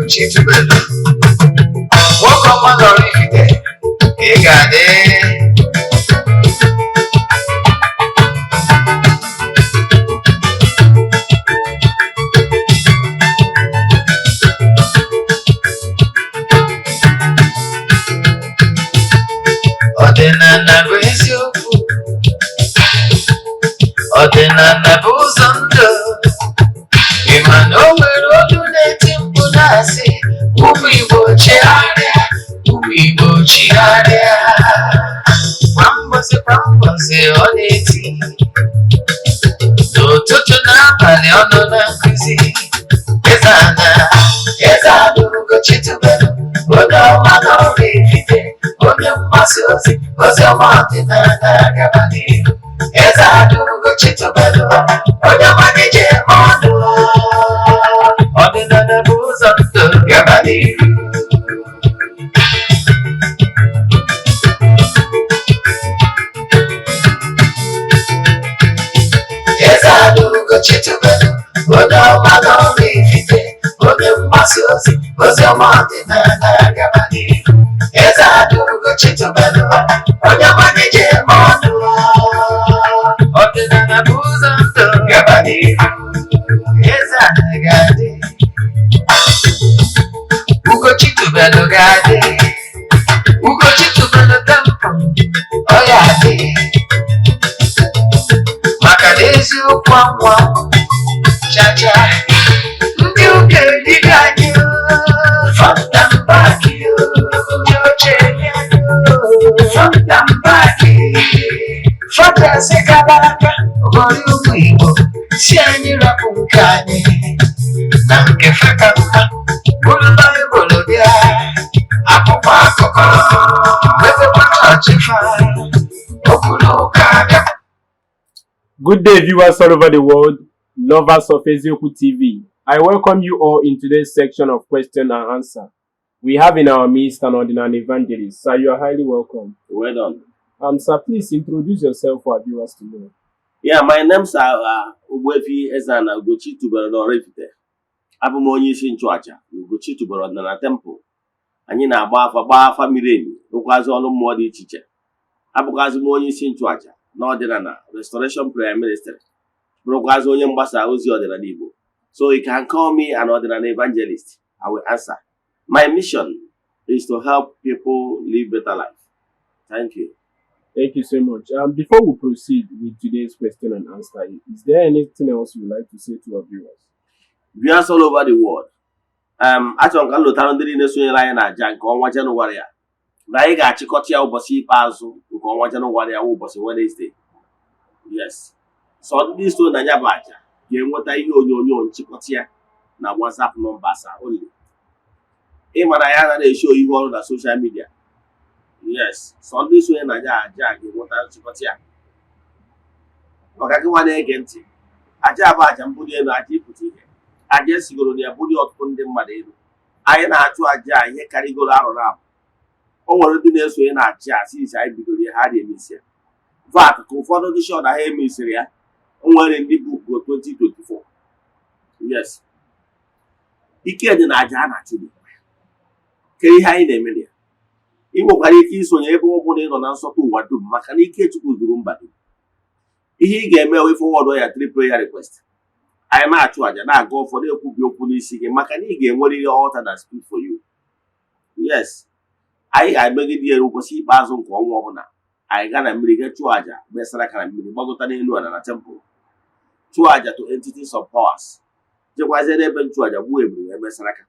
Ugochi tubelu, nwoke ọma n'Oraifite, ị ga-adị. Ọdịnala bụ eziokwu, ọdịnala bụ ụzọ ndụ. Ị ma na o nwere olu na-eti mkpu na-asị, ụmụ Igbo chigharịa, ụmụ Igbo chigharịa. Kwa mbọsị kwa mbọsị ọ na-eti, n'ụtụtụ na abalị ọ nọ na nkụzi. Eze ana, Eze ana Ugochi tubelu, onye ọma na Oraifite, onye mgbasa ozi, ozi ọma ọdịnala gaba n'ihu. Eze ana Ugochi tubelu, onye ọma na-eje eme ọnụ. Ọdịnala bụ ụzọ ndụ gaba n'ihu. Eze ana Ugochi tubelu, onye ọma na Oraifite, onye mgbasa ozi, ozi ọma ọdịnala gaba n'ihu. Eze ana Ugochi tubelu, onye ọma na-eje eme ọnụ. Ọdịnala bụ ụzọ ndụ gaba n'ihu. Eze ana ga-adị, Ugochi tubelu ga-adị, Ugochi tubelu temple, ọ ya adị. Maka na eziokwu anwa chacha, ndị ụka erigo anyị front and back, ndị oche eri anyị front and back. Fọdụ kaba aka ghọrọ ụmụ Igbo si anyị rapụ nke anyị na nke feka mma, bụrụ Baịbụl bịa, akwụkwọ akụkọ mepekwa chọọchị fa, okwu na ụka abịa. Good day, viewers all over the world, lovers of Eziokwu TV. I welcome you all in today's section of question and answer. We have in our midst an ordinary evangelist. Sir, you are highly welcome. Well done. Sir, please introduce yourself for our viewers to know. Yeah, my name's Ogbuefi Eze-Ana Ugochi tubelu n'Oraifite. Abụ m onye isi nchụaja na Ugochi tubelu ọdịnala temple. Anyị na-agba afa, gbaa afa miri emi, rụkwazị ọrụ mmụọ dị iche iche. Abụkwazị m onye isi nchụaja na ọdịnala Restoration Prayer Ministry. Bụrụkwazị onye mgbasa ozi ọdịnala Igbo. So you can call me an ọdịnala evangelist. I will answer. My mission is to help people live better life. Thank you. Thank you so much. Before we proceed with today's question and answer, is there anything else you would like to say to our viewers? Viewers all over the world. Achọrọ m ka m lụtara ndị niile sonyere anyị na-aja nke ọnwa Jenụwarị a na anyị ga-achịkọta ya ụbọchị ikpeazụ nke ọnwa Jenụwarị a, wụ ụbọchị Wednesday. Yes. So ndị so na ya bụ aja ga-enweta ihe onyonyo nchịkọta ya na WhatsApp numbers only. Ị mara ya anaghị eshow ihe ọrụ na social media. Yes. So ndị sonye na ya aja ga-enweta nchịkọta ya. Maka gị nwa na-ege ntị, aja bụ aja mbuli elu, aja ịpụta ihe, aja esigoro na ya bulie ọtụtụ ndị mmadụ elu. Anyị na-achụ aja a ihe karịgoro arọ na abụ. O nwere ndị na-esonye na aja a since anyị bidoro ya, ha dị emesi ya vat ka ụfọdụ ndị shọ na ha emesiri ya. O nwere ndị book 2024. Yes, ike dị na aja a na-achụ n'igwe. Ke ihe anyị na-eme na ya, ị nwekwara ike isonye ebe ọ bụla ị nọ na nsọtụ ụwa dum, maka na ike Chukwu zuru mba dum. Ihe ị ga-eme wee forward ya three prayer request, anyị na-achụ àjà, na-aga ụfọdụ, ekwubi okwu n'isi gị, maka na ị ga-enwerịrị altar that speak for you. Yes, anyị ga-emegide ya ụbọchị ikpeazụ nke ọnwa ọbụla. Anyị gaa na mmiri, gaa chụọ àjà, mesara aka na mmiri, gbagota n'elu ala na temple, chụọ àjà to entities of powers, jekwazie n'ebe nchụàjà, gbuo ebulu wee mesara aka.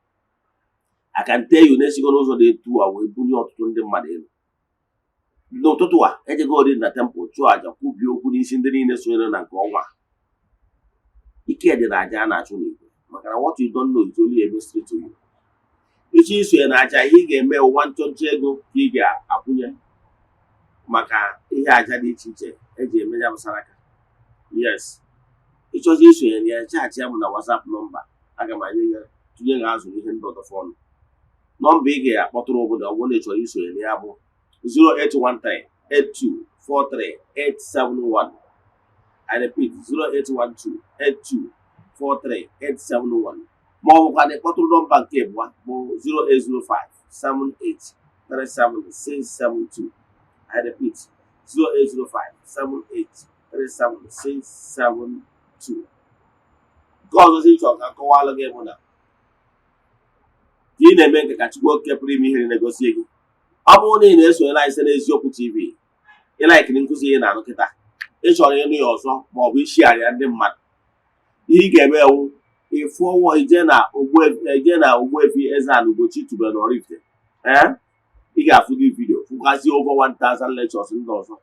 I can tell you na-esigo n'ụzọ dị etu a wee bunye ọtụtụ ndị mmadụ elu. N'ụtụtụ a, ejego ori na temple, chụọ àjà, kwubie okwu n'isi ndị niile sonyere na nke ọnwa a. Ike dị na àjà a na-achụ n'igwe, maka na what you don't know is only a mystery to you. Ịchọ isonye na àjà, ihe ị ga-eme ụwa nchọnchọ ego ka ị ga-akwụnye maka ihe àjà dị iche iche eji eme ya bụ saraka. Yes, ịchọzi isonye na ya, chat ya bụ na WhatsApp nọmba aga m anye ya, tinye gị azụ ihe ndị ọzọ ọnụ. Nọmba ị ga-akpọtụrụ obodo ọ bụrụ na ị chọrọ isonye na ya bụ 0813 8243 871. I repeat, 0812 8243 871. Ma ọ bụkwa na ịkpọtụrụ nọmba nke abụọ bụ 0805 7837 672. I repeat, 0805 7837 672. Nke ọzọ si chọrọ ka kọwalụ gị bụ na ka ị na-eme nke ka Chukwu Okike pụrụ ime ihe na-egosi gị. Ọ bụrụ na ị na-esonyere anyị site n'Eziokwu TV, ị like-iri nkụzi ị na-anụ kịta, ị chọrọ ịnụ ya ọzọ ma ọ bụ ishigharịa ndị mmadụ, ihe ị ga-eme ewu ịfụọ ije na Ogbuefi Eze-Ana Ugochi tubelu na Oraifite. Ee, ị ga-afụ gị video, fụkwazie over 1000 lectures ndị ọzọ.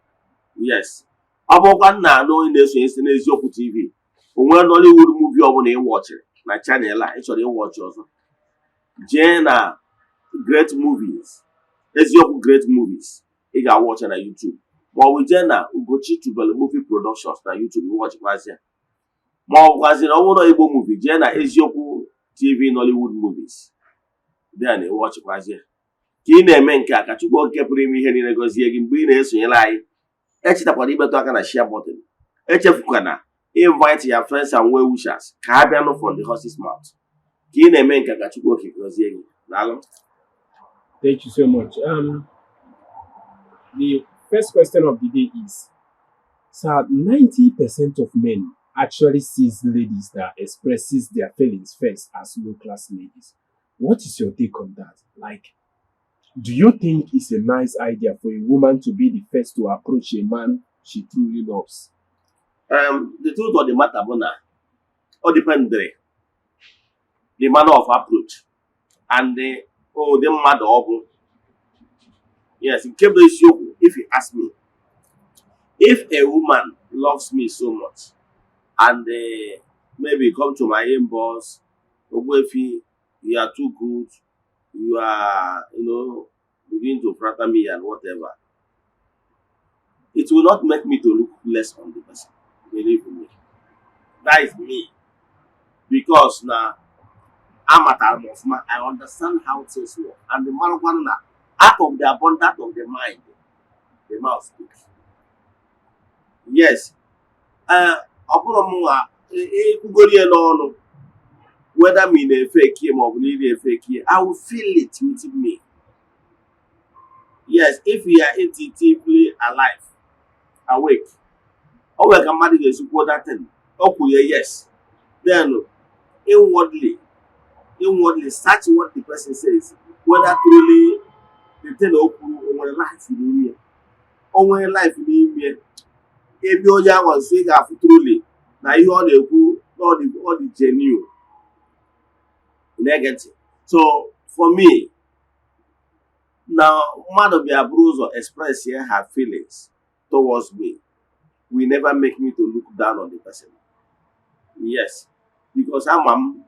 Yes, ọ bụrụkwa nna anụ onye na-esonye site n'Eziokwu TV, onwe Nollywood movie ọbụla ị watch-ịrị na channel a, ị chọrọ ị watch ọzọ, jee na Great Movies, Eziokwu Great Movies, ị ga-a watch na YouTube, ma ọ bụ jee na Ugochi Tubelu Movie Productions na YouTube, ị watch-kwazịa. Ma ọ bụkwazị na ọ bụrụ Igbo movie, jee na Eziokwu TV Nollywood Movies, then ị watch-kwazịa. Ka ị na-eme nke a, ka Chukwu Okike pụrụ ime ihe niile gọzie gị mgbe ị na-esonyere anyị. Echetakwara imetụ aka na share button. Echefukwana invite your friends and well wishers ka ha bịa nụ from the horse's mouth. Ka ị na-eme nke a, ka Chukwu Okike gọzie gị. Daalụ. Thank you so much. The first question of the day is, sir, 90% of men actually sees ladies that expresses their feelings first as low class ladies. What is your take on that? Like, do you think it's a nice idea for a woman to be the first to approach a man she truly loves? The truth of the matter bụ na ọ depend-ịrị the manner of approach and the ụdị mmadụ ọ bụ. Yes, nke bụ isiokwu, if you ask me, if a woman loves me so much and maybe come to my inbox, "Ogbuefi, you are too good," you are begin to flatter me and whatever, it will not make me to look less on the person. Believe me, that is me, because na amatara m ọfụma. I understand how things work and the marakwanụ na out of the abundance of the mind the mouth speaks. Yes, ee, ọ bụrụ m nwa ekwugoro ya n'ọnụ, whether me na-efe ekie ma ọ bụ na ị na-efe ekie, I will feel it within me. Yes, if you are intuitively alive, awake, o nwere ka mmadụ ga-esi kwuo that thing o kwuru ya. Yes, then inwardly search what the person says, whether truly the thing o kwuru o nwere life n'ime ya. O nwere life n'ime ya, ebe onye ahụ nso, ị ga-afụ truly na ihe ọ na-ekwu na ọ dị genuine. Ị na-ege ntị? So for me, na mmadụ bịa buru ụzọ express here her feelings towards me will never make me to look down on the person. Yes, because ama m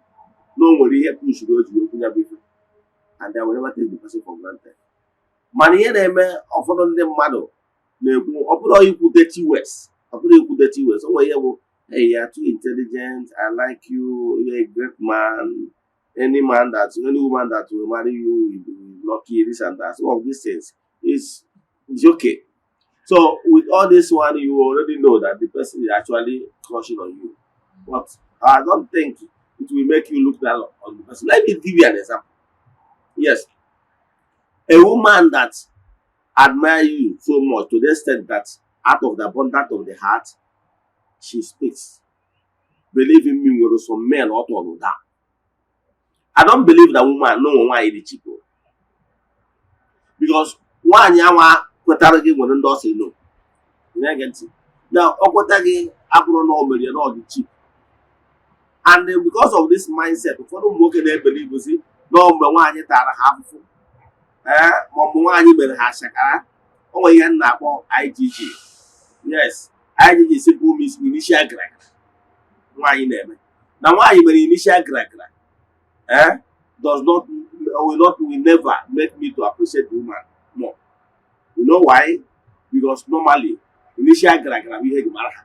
na o nwere ihe push-uru o ji okwu ya bụ ife, and I will never take the person for granted. Mana ihe na-eme, ụfọdụ ndị mmadụ na-ekwu, ọ bụrụ ikwu dirty words, ọ bụrụ ikwu dirty words, o nwere ihe bụ, "Hey, you are too intelligent. I like you. You're a great man. Any woman that will marry you will be lucky," this and that. Some of these things is okay. So with all this one, you already know that the person is actually crushing on you, but I don't think it will make you look down on the person. Let me give you an example. Yes, a woman that admire you so much to the extent that out of the abundance of the heart she speaks, believe in me, nwere some men ọ tọrọ down. I don't believe that woman no nwaanyị dị cheap o, because nwaanyị anwa kwetara gị nwere ndị ọ sị no. Ị na-ege ntị? Na ọ kweta gị abụrụ na o mere ya na ọ dị cheap. And then because of this mindset, ụfọdụ ụmụ nwoke na-ebelieve si na ọ mgbe nwaanyị tara ha afụfụ, ee, ma ọ bụ nwaanyị mere ha shakara. O nwere ihe m na-akpọ IGG. Yes, IGG simple means initial gra nwaanyị na-eme. Na nwaanyị mere initial gra gra, eh, does not will not will never make me to appreciate the woman more. You know why? Because normally initial gra gra bụ ihe eji mara ha.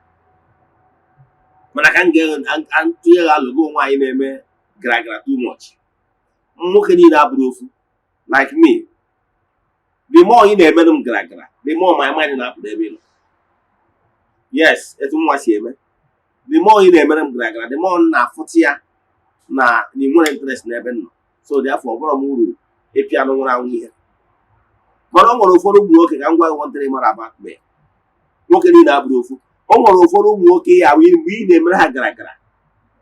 Mana ka m ga-atụnye ha alụgo, nwaanyị na-eme gra gra too much, nwoke niile abụrụ ofu. Like me, the more ị na-emerụ m gra gra, the more my mind na-apụ n'ebe ị nọ. Yes, etu nwa si eme, the more ị na-emere m gra gra, the more m na-afụta ya. na ị nwere interest n'ebe m nọ. So therefore, ọ bụrụ m uru ịpịa anụ nwụrụ anwụ ihe. Mana o nwere ụfọdụ ụmụ nwoke, ka m gwa gị one thing mara about me, nwoke niile abụrụ ofu. O nwere ụfọdụ ụmụ nwoke ya mgbe ị na-emere ha gara gara,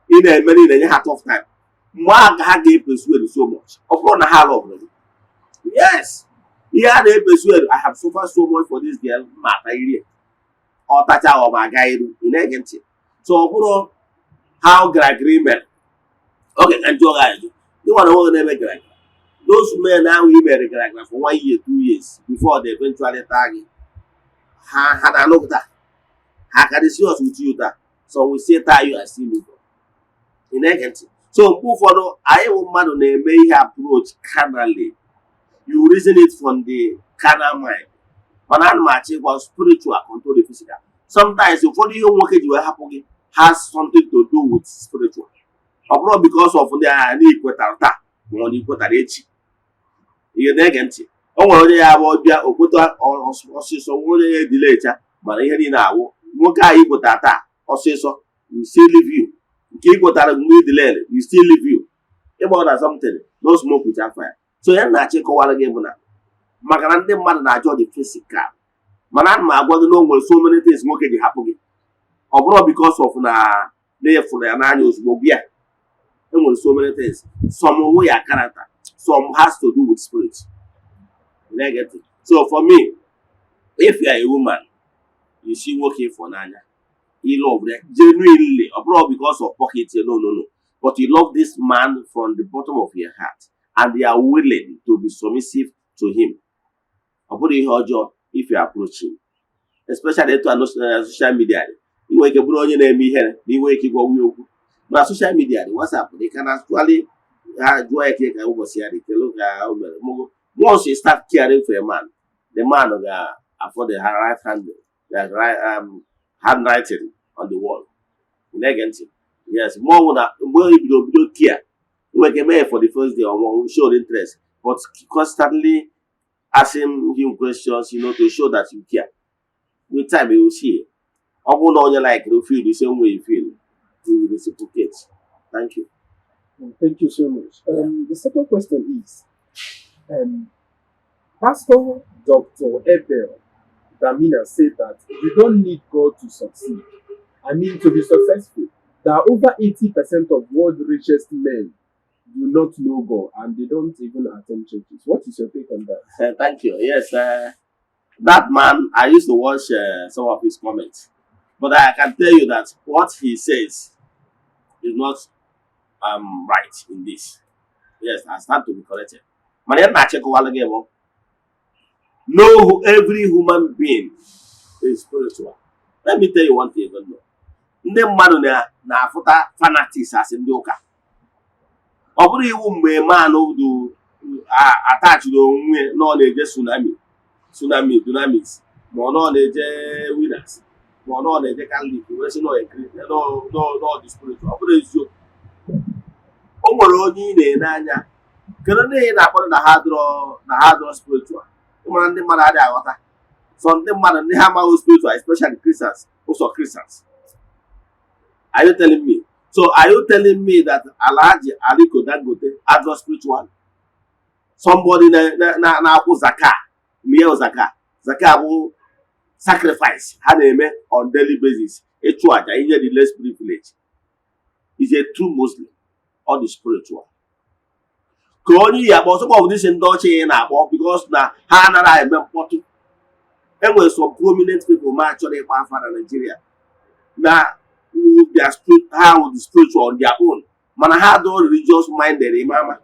ị na-emere, ị na-enye ha tough time, mgbe ahụ ka ha ga-epersuade so much. Ọ bụrụ na ha love gị, yes, ihe a na-epersuade, "I have suffered so much for this girl, ma ata iri ya, ọ tacha, ọ ma aga iru." Ị na-ege ntị? So ọ bụrụ how gara gara i mere oge ka njụọ gị ajụjụ, ị nwere nwoke na-eme gara gara, those men ahụ i mere gara gara for one year, 2 years before they eventually taa gị, ha na-anụ gị taa? Ha ka dị serious with you taa? So we say taa you are still move. Ị na-ege ntị? So mgbe ụfọdụ, anyị bụ mmadụ na-eme ihe approach carnally. You reason it from the carnal mind, mana ana m achọ ịgwa, spiritual control the physical. Sometimes, ụfọdụ ihe nwoke ji wee hapụ gị has something to do with spiritual. Ọ bụrụ because of ndị agha na ikwetara taa ma ọ na ikwetara echi. Ihe na-ege ntị, o nwere onye ya bụ ọbịa okweta ọsịsọ, nwe onye ya edilecha. Mana ihe niile awụ nwoke ahụ ikwetara taa ọsịsọ, we still leave you. Nke ị kwetara mgbe ị delere, we still leave you. Ịgba na something, no smoke without fire. So ya na-achọ ịkọwara gị bụ na maka na ndị mmadụ na-ajọ the physical, mana ana m agwa gị na o nwere so many things nwoke ji hapụ gị. Ọ bụrụ because of na na-efụrụ ya n'anya ozugbo bịa, enwere so many things. Some wụ ya character, some has to do with spirit. You get it? So for me, if you are a woman, you see nwoke ịfụ n'anya, you love ya genuinely, ọ bụrụ because of pocket, no, but you love this man from the bottom of your heart and you are willing to be submissive to him, ọ bụrụ ihe ọjọọ if you approach him, especially etu a na social media dị. Ị nwere ike bụrụ onye na-eme ihere na ị nwere ike ịgwa nwunye okwu na social media dị, WhatsApp dị ka na actually ha jụọ ya ka ụbọchị ya dị, kelu ka o mere. Once you start caring for a man, the man ga-afọ the right hand, the right handwriting on the wall. Ị na-ege ntị? Yes, mgbe ọ bụ na mgbe o bido bido care, ị nwere ike mee for the first day or show interest, but constantly asking him questions to show that you care, with time you will see. Ọ bụrụ na onye like feel the same way you feel, he will reciprocate. Thank you. Thank you so much. The second question is, Pastor Dr. Abel Damina said that you don't need God to succeed. I mean, to be successful. That over 80% of world richest men do not know God and they don't even attend churches. What is your take on that? Thank you. Yes, that man, I used to watch some of his comments, but I can tell you that what he says is not right in this. Yes, I stand to be corrected. Mana ya na-achịkọwala gị bụ no, every human being is spiritual. Let me tell you one thing you don't know. Ndị mmadụ na-afụta fanatics asị ndị ụka. Ọ bụrụ iwu mgbe man du attachiri onwe na ọ na-eje tsunami, tsunami, dunamis, ma ọ na ọ na-eje Winners, ma ọ na ọ na-eje Catholic, wee sị na ọ dị spiritual. Ọ bụrụ eziokwu, o nwere onye ị na-ene anya, kedu ndị ị na-akpọrọ na ha dụrọ spiritual? Ịmara ndị mmadụ adịghị aghọta. So ndị mmadụ, ndị ha amaghị spiritual, especially Christians, ụsọ Christians. Are you telling me, so are you telling me that Alhaji Aliko Dangote adịrọ spiritual? Somebody na-akwụ zaka, mie zaka. Zaka bụ sacrifice ha na-eme on daily basis, ịchụ aja inye the less privilege, is a true Muslim or the spiritual? Ka onye yi akpọ some of these ndị ọcha ị na-akpọ, because na ha anaghị eme mkpọtụ. Enwere some prominent people ma chọrọ ịkpa afa na Nigeria na their spirit, ha wụ the spiritual on their own, mana ha adịghị religious minded. Ime ama,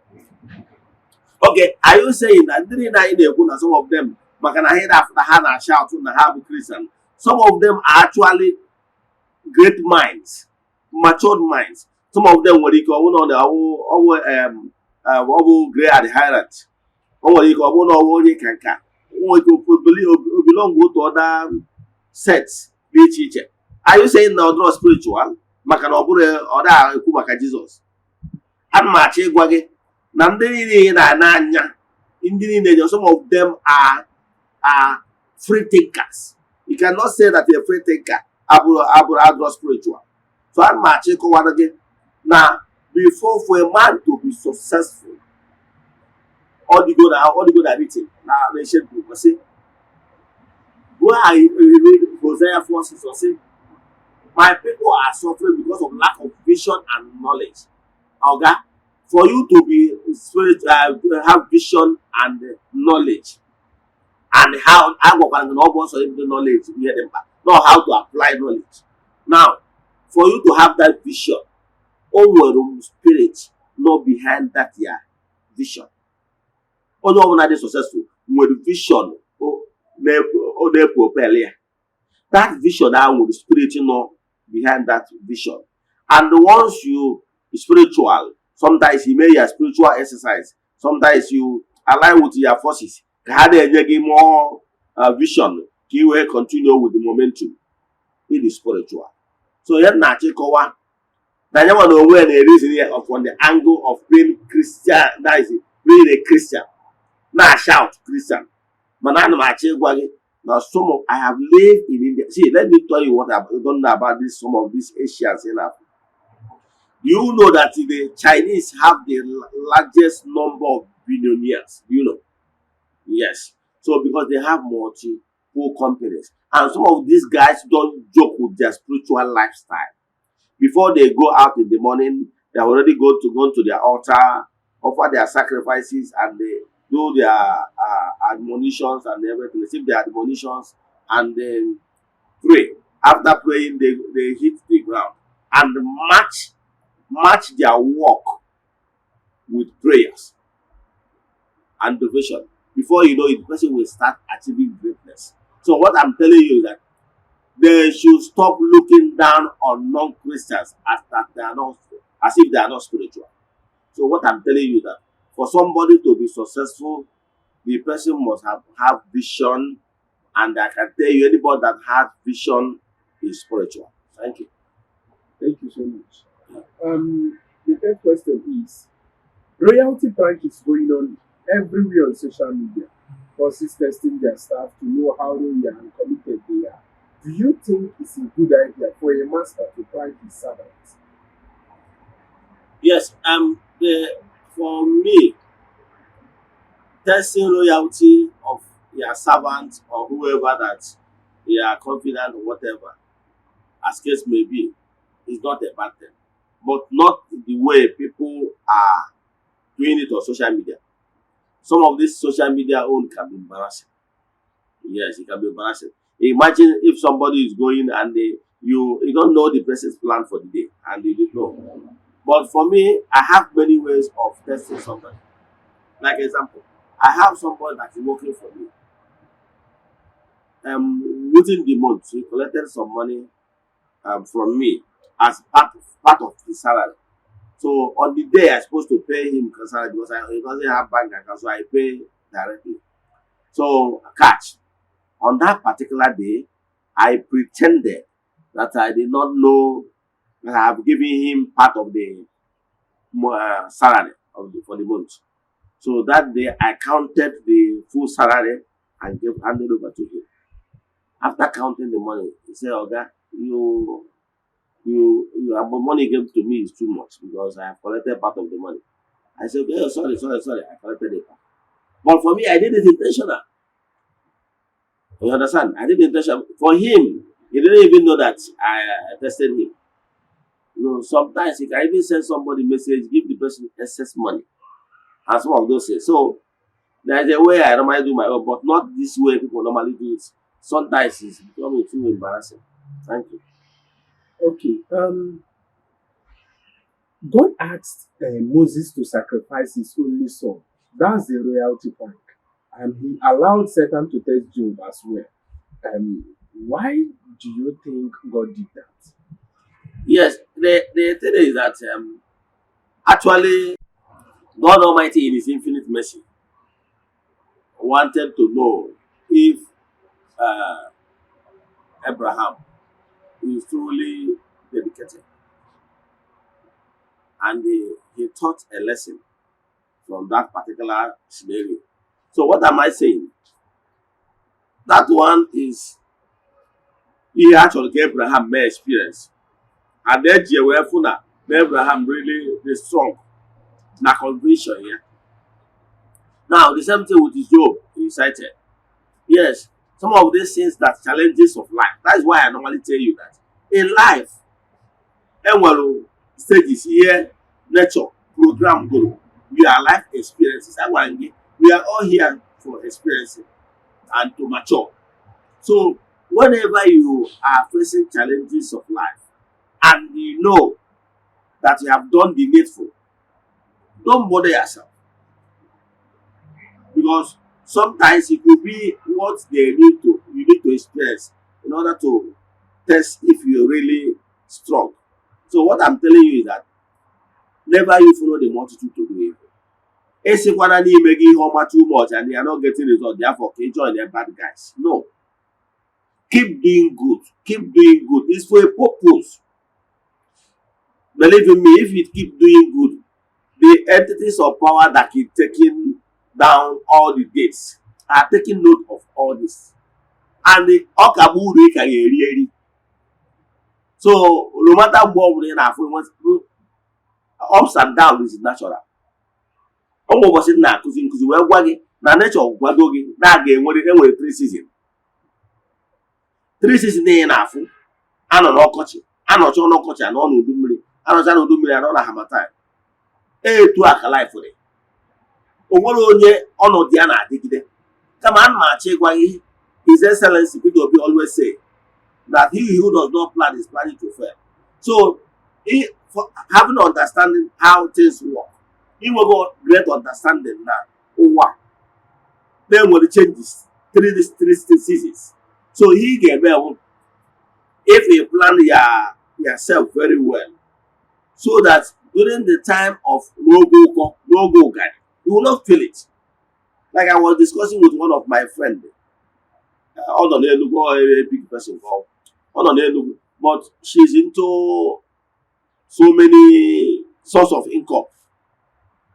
okay, are you saying na ndị niile anyị na-ekwu na some of them, maka na ha na-afụta, ha na-shout na ha bụ Christian, some of them are actually great minds, matured minds? Some of them nwere ike ọ bụrụ na ọ bụ ọ bụ great adherent, o nwere ike ọ bụrụ na ọ bụ onye ka nka, o nwere ike o belong to other sects dị iche iche. Are you saying na ọ dịrọ spiritual maka na ọ bụrụ ọ da ekwu maka Jizọs? Ana m achọ ịgwa gị na ndị niile ị na-ana anya, ndị niile, some of them are free thinkers. You cannot say that a free thinker abụrụ adịrọ spiritual. So ana m achọ ịkọwara gị na Before, for a man to be successful, ọ dịgo na written na ancient book, sị, go and read Hosea 4:6, ọ sị, "My people are suffering because of lack of vision and knowledge." Oga, for you to be spirit, have vision and knowledge, and how agwakwara gị na ọ bụ ọsọ ịbido knowledge bụ ihe dị mkpa, not how to apply knowledge. Now, for you to have that vision, o nwere spirit nọ behind that ya vision. Onye ọbụla dị successful nwere vision ọ na-epropel ya. That vision ahụ nwere spirit nọ behind that vision, and once you spiritual, sometimes you make your spiritual exercise, sometimes you align with your forces ka ha na-enye gị more vision ka ị wee continue with the momentum. It is spiritual. So ya na-achọ ịkọwa na ya nwa na onwe ya na-ereason ya from the angle of being Christian, that is, being a Christian, na shout Christian. Mana ana m achọ ịgwa gị na some of, I have lived in India. See, let me tell you what I don't know about this, some of these Asians in Africa. Do you know that the Chinese have the largest number of billionaires? Do you know? Yes. So because they have multiple companies, and some of these guys don't joke with their spiritual lifestyle. Before they go out in the morning, they already go to their altar, offer their sacrifices, and they do their admonitions and everything. Receive their admonitions and then pray. After praying, they hit the ground and match their work with prayers and devotion. Before you know it, the person will start achieving greatness. So what I'm telling you is that they should stop looking down on non-Christians as that they are not, as if they are not spiritual. So what I'm telling you, that for somebody to be successful, the person must have vision, and I can tell you, anybody that has vision is spiritual. Thank you. Thank you so much. The third question is, loyalty prank is going on everywhere on social media. Bosses testing their staff to know how loyal and committed they are. Do you think it's a good idea for a master to prank his servants? Yes, for me, testing loyalty of your servant or whoever that you are confident or whatever, as case may be, is not a bad thing. But not the way people are doing it on social media. Some of this social media own can be embarrassing. Yes, it can be embarrassing. Imagine if somebody is going and you don't know the person's plan for the day and you don't know. But for me, I have many ways of testing somebody. Like example, I have somebody that is working for me. Within the month, he collected some money from me as part of his salary. So on the day I supposed to pay him salary, because he doesn't have bank account, so I pay directly. So cash. On that particular day, I pretended that I did not know that I have given him part of the salary for the month. So that day I counted the full salary and gave handed over to him. After counting the money, he said, "Oga, you money gave to me is too much because I have collected part of the money." I said, "Okay, oh, sorry, sorry, sorry, I collected it." But for me, I did it intentional. You understand? I did it intentional. For him, he didn't even know that I tested him. Sometimes you can even send somebody message, give the person excess money, and some of those things. So there's a way I normally do my own, but not this way people normally do it. Sometimes it's becoming too embarrassing. Thank you. Okay. God asked Moses to sacrifice his only son. That's the loyalty prank. And he allowed Satan to test Job as well. Why do you think God did that? Yes, the thing is that actually God Almighty in His infinite mercy wanted to know if Abraham is truly dedicated. And he taught a lesson from that particular scenario. So what am I saying? That one is ihe a chọrọ ka Abraham mee experience. And eji wee fụ na Na Abraham really dey strong na conviction ya. Now, the same thing with Job he cited. Yes, some of these things that challenges of life. That is why I normally tell you that in life, enwere stages here nature program goro your life experiences. Agwara m gị, we are all here for experiencing and to mature. So whenever you are facing challenges of life and you know that you have done the needful, don't bother yourself, because sometimes it could be what they need to you need to experience in order to test if you're really strong. So what I'm telling you is that never you follow the multitude to do evil. Esikwana n'ime gị ihe ọma too much and you are not getting result, therefore ka ị join the bad guys. No. Keep doing good. Keep doing good. It's for a purpose. Believe in me, if you keep doing good, the entities of power that keep taking down all the dates are taking note of all this. And the ọ ka bụ uru ị ka ga-eri eri. So no matter mgbe ọ bụla ị na-afụ ups and downs is natural. Ọ bụ ụbọchị m na-akụzi nkụzi wee gwa gị na nature gwado gị na a ga-enwere enwere three season. Three season ị na-afụ, anọ n'ọkọchị, anọcha n'ọkọchị, anọ n'udu mmiri, anọcha n'udu mmiri, anọ na harmattan. Etu a ka life dị. O nwere onye ọnọdụ ya na-adịgide, kama ana m achọ ịgwa gị, His Excellency Peter Obi always say that he who does not plan is planning to fail. So for having understanding how things work, inwego great understanding na ụwa na-enwere changes, three seasons. So ihe ị ga-eme bụ, if you plan yourself very well so that during the time of n'oge ụkọ, n'oge ụgani, you will not feel it. Like I was discussing with one of my friend, ọ nọ n'Enugu, ọ a big person ka ọ ọ nọ n'Enugu, but she's into so many source of income,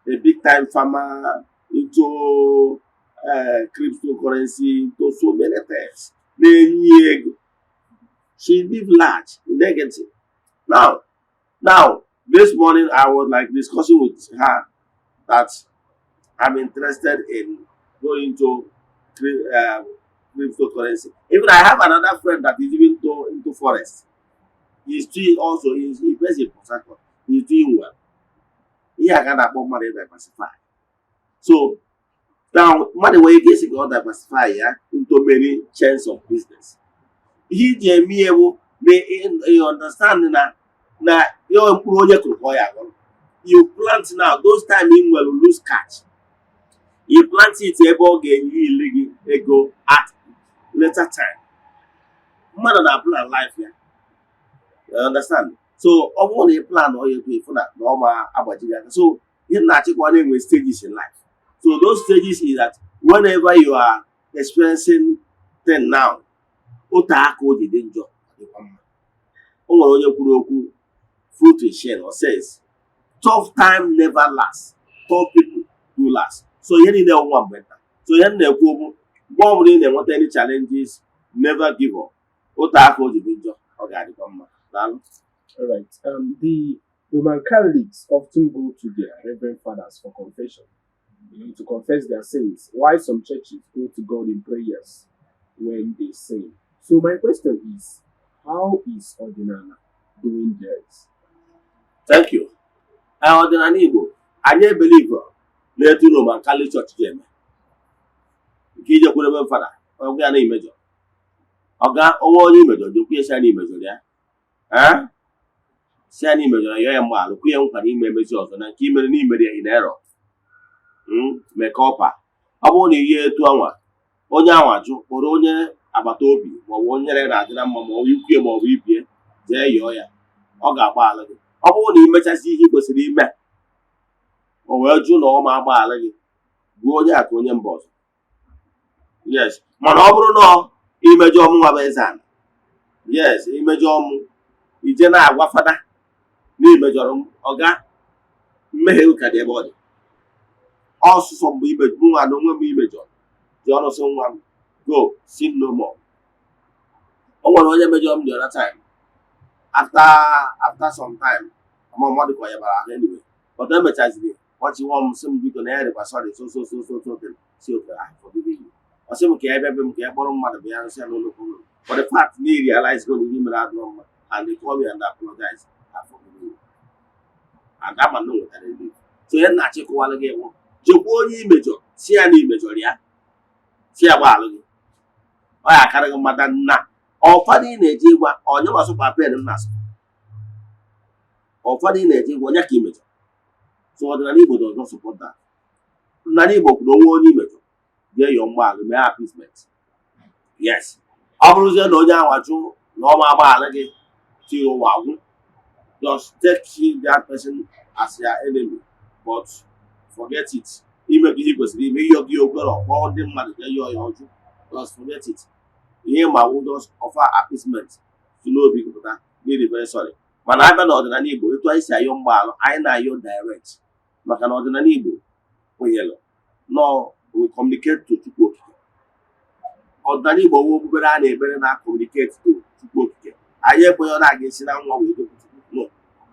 a big time farmer, into cryptocurrency, into so many things na-enye ego. She live large, negative. Now this morning I was like discussing with her that I'm interested in going to cryptocurrency. Even I have another friend that is even into forest. He's doing also, he's based in Port Harcourt. He's doing well. Ihe a ka a na-akpọ mmadụ diversify. So now mmadụ nwere ike isi ka ọ diversify ya into many chains of business. Ihe iji eme ihe bụ na you understand na ihe mkpụrụ onye kụrụ ka ọ ya aghọrọ. You plant now, those time ị nwere loose cash, you plant it ebe ọ ga-enye ile gị ego at later time. Mmadụ na plan life ya, you understand? So ọ bụrụ na ị plan ọ ya etu efu na ọ ma agbaji gị aka. So ihe m na-achịkwa na-enwe stages in life. So those stages is that whenever you are experiencing thing now, ote aka o ji dị njọ, ọ dịkwa mma. O nwere onye kwuru okwu fruit is share or says tough time never last, tough people do last. So ihe niile nwa mgbe nta. So ihe m na-ekwu okwu, mgbe ọ bụla ị na-enweta any challenges, never give up. Ote aka o ji dị njọ, ọ ga-adịkwa mma. Daalụ. All right. The Roman Catholics often go to their reverend fathers for confession, to confess their sins, while some churches go to God in prayers when they sin. So my question is, how is Odinala doing theirs? Thank you. Ọdịnala Igbo, anyị ebelieve na-etu Roman Catholic Church ji eme nke ije kwere ebe fada ọgwa ya na imejọ ọga onwe onye imejọ jekwu ya, si ya na imejọrọ ya, ee, si ya na imejọrọ ya, ya mgbaghara, kwu ya nkwa na ime emezi ọzọ na nke imere na imere ya in error, mee ka ọpa. Ọ bụrụ na ihe etu anwa onye anwa jụ, kpọrọ onye agbata obi maọbụ onye na-adị na mma maọbụ ikwu ya maọbụ ibie, jee yọọ ya, ọ ga-agbaghara gị. Ọ bụrụ na imechasị ihe ị kwesịrị ime, o wee jụ na ọ ma agbaghara gị, gbuo onye a ka onye mba ọzọ. Yes, mana ọ bụrụ na imejọ mụ nwa bụ eze ala, yes, imejọ mụ, ije na-agwa fada na imejọrọ m, ọga mmehie ka dị ebe ọ dị ọsụsọ. Mgbe ime nwa na onwe m imejọrọ ji ọnụ sị, "Nwa m, go, sin no more." O nwere onye mejọrọ m the other time, after some time Ama mmadụ ka ọ yabara ahụ. Anyway, but emechaziri ọchịwọ m, sị m biko na ya dịkwa sorry, so so so so so thing. Si okay, I forgive you. Ọ sị m ka ya bịa be m, ka ya kpọrọ mmadụ bịa nsị ya n'ụlọ kwuru. For the fact na he realize go na ihe mere adịrọ mma and they call me and apologize, I forgive you and ama na o nwetara relief. So ihe na-achịkọwalụ gị bụ, jekwa onye imejọ, si ya na imejọrọ ya, si ya gbaalụ gị. Ọ ya akarị gị mmadụ na ụfọdụ ị na-eje ịgwa onye masụkwa pen m na-asụ, ụfọdụ ị na-eje ịgwa onye ka imejọ. So ọdịnala Igbo does not support that. Ọdịnala Igbo kwuru, onwe onye imejọ, jee yọọ mgbaalụ, mee appeasement. Yes, ọ bụrụzie na onye ahụ ajụ na ọ ma agbaghalụ gị till ụwa agwụ, just take that person as your enemy, but forget it. Ime gị ihe ị kwesịrị ime, ịyọ gị okwere, kpọọ ndị mmadụ jee yọọ ya ọjụ, just forget it. Ihe ma wụ just offer appeasement si n'obi gị pụta n'ịdị very sorry. Mana abịa n'ọdịnala Igbo, etu anyị si ayọ mgbaalụ, anyị na-ayọ direct, maka na ọdịnala Igbo kwenyere nọ we communicate to Chukwu Okike. Ọdịnala Igbo nwe okpukpere a na-ekpere na communicate to Chukwu Okike. Anyị ekweghị na a ga-esi na nwa wee dokwu Chukwu. No,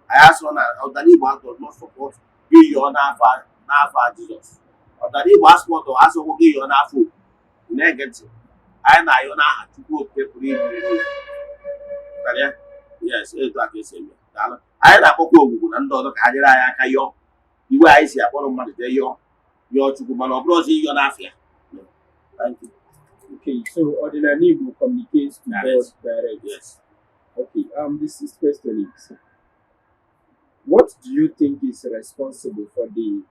anyị asụrụ na ọdịnala Igbo does not support gị yọọ n'afọ Jizọs. Ọdịnala Igbo asụpọtụ asụkwụ gị yọọ n'afọ okwu. Ị na-ege ntị? Anyị na-ayọ n'aha Chukwu Okike pụrụ ime ihe niile. Ghọtara ya? Yes, etu a ka esi eme. Daalụ. Anyị na-akpọkwa ogwugwu na ndị ọzọ ka ha nyere anyị aka yọọ iwe. Anyị si akpọrọ mmadụ jee yọọ, yọọ Chukwu, mana ọ bụrụ ọzọ ịyọ n'afọ ya. No. Thank you. Okay, so Ọdịnala Igbo communicates to Direct. God direct. Yes. Okay, the sixth question is, what do you think is responsible for the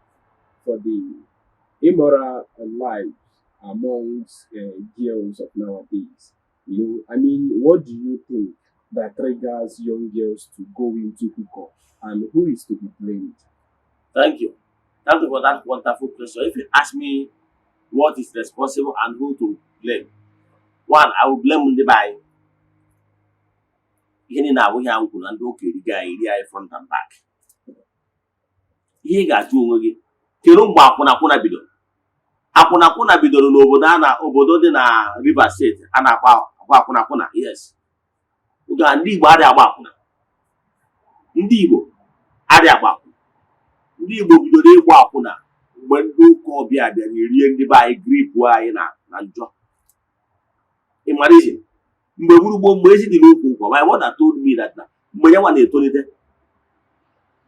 immoral lives amongst girls of nowadays? I mean, what do you think that triggers young girls to go into hookup, and who is to be blamed? Thank you. Thank you for that wonderful question. If you ask me what is responsible and who to blame, one, I will blame ndị be anyị. Ihe niile abụghị ahụ kwuru na ndị ụka erigo anyị, eri anyị front and back. Ihe ị ga-ajụ onwe gị, kedu mgbe akwụnakwụna bidoro? Akwụnakwụna bidoro n'obodo a na obodo dị na Rivers State a na-akpọ akwa akwụnakwụna. Yes. Oge a, ndị Igbo adịghị agba akwụna. Ndị Igbo adịghị agba akwụna. Ndị Igbo bidoro ịgba akwụna mgbe ndị ụka ọbịa bịara rie ndị be anyị, grip anyị na njọ. Ị mara ihe mgbe gburugburu, mgbe ezi dị n'ukwu ụkwa. My mother told me that na mgbe ya nwa na-etolite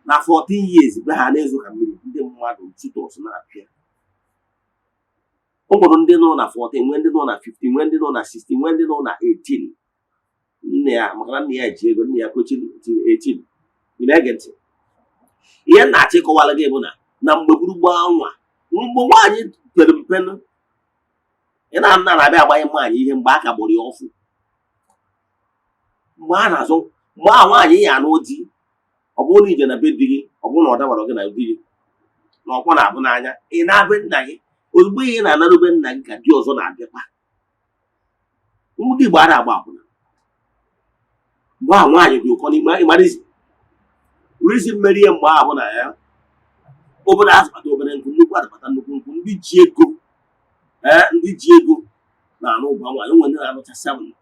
na 14 years, be ha na-ezo ka mmiri, ndị mmadụ tutors na-apịa. O nwere ndị nọ na 14, nwee ndị nọ na 15, nwee ndị nọ na 16, nwee ndị nọ na 18. Nne ya, maka na nne ya ji ego, nne ya kochiri till 18. Ị na-ege ntị? Ihe m na-achọ ịkọwara gị bụ na mgbe gburugburu anwa, mgbe nwaanyị pere mpenụ, ị na-ana na-abịa agbanye nwaanyị ihe mgbe a ka gbụrụ ya ọfụ, mgbe a na-azụ, mgbe ahụ nwaanyị ya anụ di, ọ bụrụ na ije na be di gị, ọ bụrụ na ọ dabara gị na di gị na ọkwọ na-abụ n'anya, ị na-abụ nna gị. Ozugbo ihe na-anarube nna gị ka di ọzọ na-abịakwa. Ndị Igbo a na-agba akwụna mgbe ahụ, nwaanyị dị ụkọ n'ime. Ịmara rizi mmeri ya mgbe ahụ bụ na ya obere azụkpata obere nkụ, nnukwu azụkpata nnukwu nkụ. Ndị ji ego, ee, ndị ji ego na-anụ ụba nwaanyị. Onwe ndị na-anụcha seven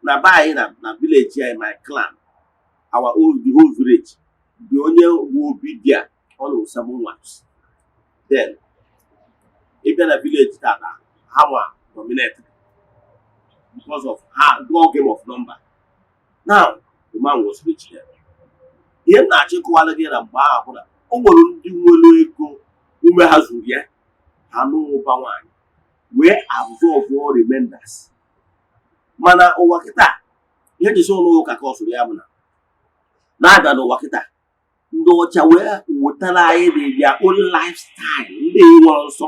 na be anyị, na village anyị, my clan, our own, the whole village dị, onye wu obi dị a, ọ nụrụ seven wives. Then ịbịa na village tata, ha nwa dominate because of ha go game of number. Now the man was rich there. Ihe m na-achọ ịkọwara gị na mgbe ahụ bụ na o nwere ndị nwere ego, ume ha zuru ya, ha nụ ụba nwaanyị wee absorb all remainders. Mana ụwa kịta, ihe ji sị ụlọ ụka ka ọ sụrụ ya bụ na na-abịa n'ụwa kịta, ndị ọcha wee wetara anyị their own lifestyle. Ndị nwere nsọ,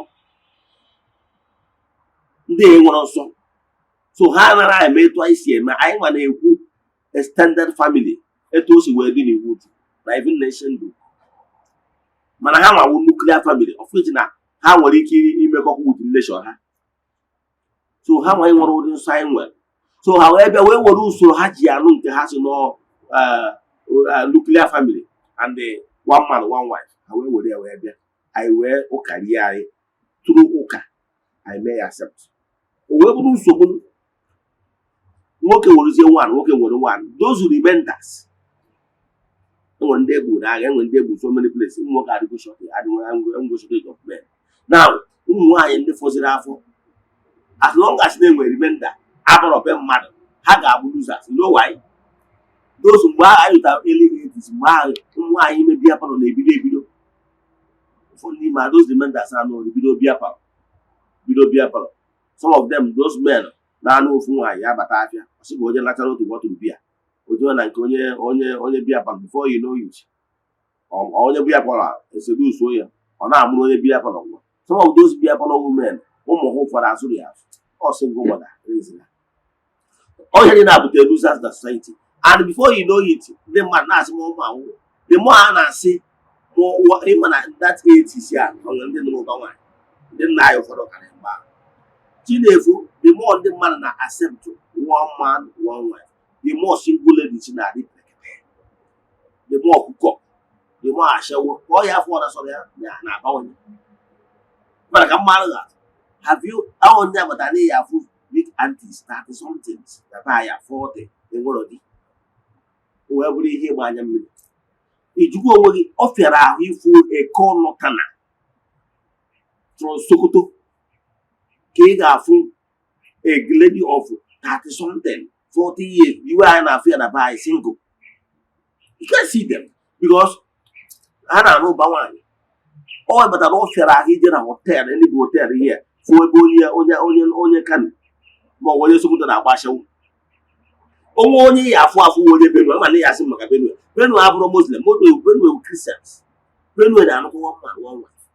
ndị nwere nsọ, so ha nara eme etu anyị si eme. Anyị nwa na-ekwu extended family, etu o si wee dị n'iwu Chukwu na even nation do, mana ha nwawu nuclear family, of which na ha nwere ike imekọkwa with relation ha. So ha nwa nwere ụdị nsọ anyị nwere, so ha wee bịa wee were usoro ha ji anụ nke ha si nọ nuclear family and the one man, one wife. Ha wee were ya wee bịa, anyị wee ụka rie anyị tụrụ ụka, anyị mee ya accept. O wee bụrụ nsogbu. Nwoke werezie one, nwoke were one, those remainders. Enwere ndị egbu n'agha, enwere ndị egbu so many places. Ụmụ nwoke adịgo short, adịgo shortage of men. Now, ụmụ nwaanyị ndị fọziri afọ, as long as na-enwere remainder abụrọ be mmadụ, ha ga-abụ losers. You know why? Those mgbe ahụ anyị lụtara early 80s, mgbe ahụ ụmụ nwaanyị ime beer parlour na-ebido ebido. Ụfọdụ n'ime ha, those remainders anụ bido beer parlour, bido beer parlour. Some of them, those men na-anụ ofu nwaanyị abata afịa, ọ sị ka onye nachara otu bottle biya, o jewe na nke onye beer parlour. Before you know it, onye beer parlour esedusuo ya, ọ na-amụrụ onye beer parlour nwa. Some of those beer parlour women, ụmụ ha ụfọdụ azụrụ ya azụ, ọ single mother raising ha. Onye dị na-abụte losers na society. And before you know it, ndị mmadụ na-asị ma ụmụ awụ, the more a na-asị ma ụwa ịma na that 80s ya, ọ nwere ndị nụrụ ụba nwaanyị, ndị nna anyị ụfọdụ karịrị mgbe ahụ. Chinefu, the more ndị mmadụ na accept one man, one wife, the more single ladies na-adị pekete, the more ọkụkọ, the more ashawo ka ọ ya afọ na sọrọ ya na-abawanye. Mana ka mmadụ ga have you ahụ ndị agbata na ya afụ big aunties, 30 somethings na be ya, 40, enwero di, o wee bụrụ ihe ịgba anya mmiri. Ijikwa onwe gị, ọ fịara ahụ ịfụ eke ọnụtana from Sokoto ka ị ga-afụ a lady of 30 something, 40 years, iwe anyị na-afụ ya na be anyị single. You can't see them because ha na-anụ ụba nwaanyị. Ọ batara, ọ fịara ahụ ije na hotel, ndị bụ hotel ihe fụ ebe onye Kano ma ọ bụ onye Sokoto na-agba ashawo. Onwe onye ya afụ onye Benue, ama na ya asị maka Benue. Benue abụrụ Muslim, Benue bụ Christians. Benue na-anụkwa one man, one wife.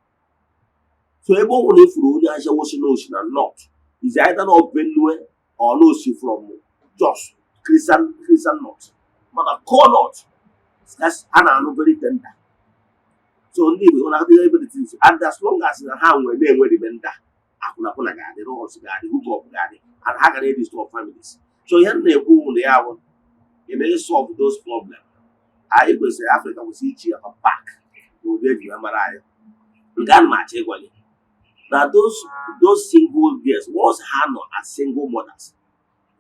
So ebe ọ bụla efuru onye ashawo si n'osi na north is either not Benue or n'osi from Jos, Christian north. Mana core north, a na-anụ very tender. So ndị Igbo na adịghị ebe the things, and as long as na ha nwere na-enwe remainder, akwụnakwụna ga-adị, rọs ga-adị, hookup ga-adị, and ha gara disturb families. So ihe m na-ekwu na ya bụ, ị na-solve those problems, anyị kwesịrị, Afrịka kwesịrị ichi ya back n'ụdị eji wee mara anyị. Nke a na m achọ ịgwa gị na those single girls, once ha nọ as single mothers,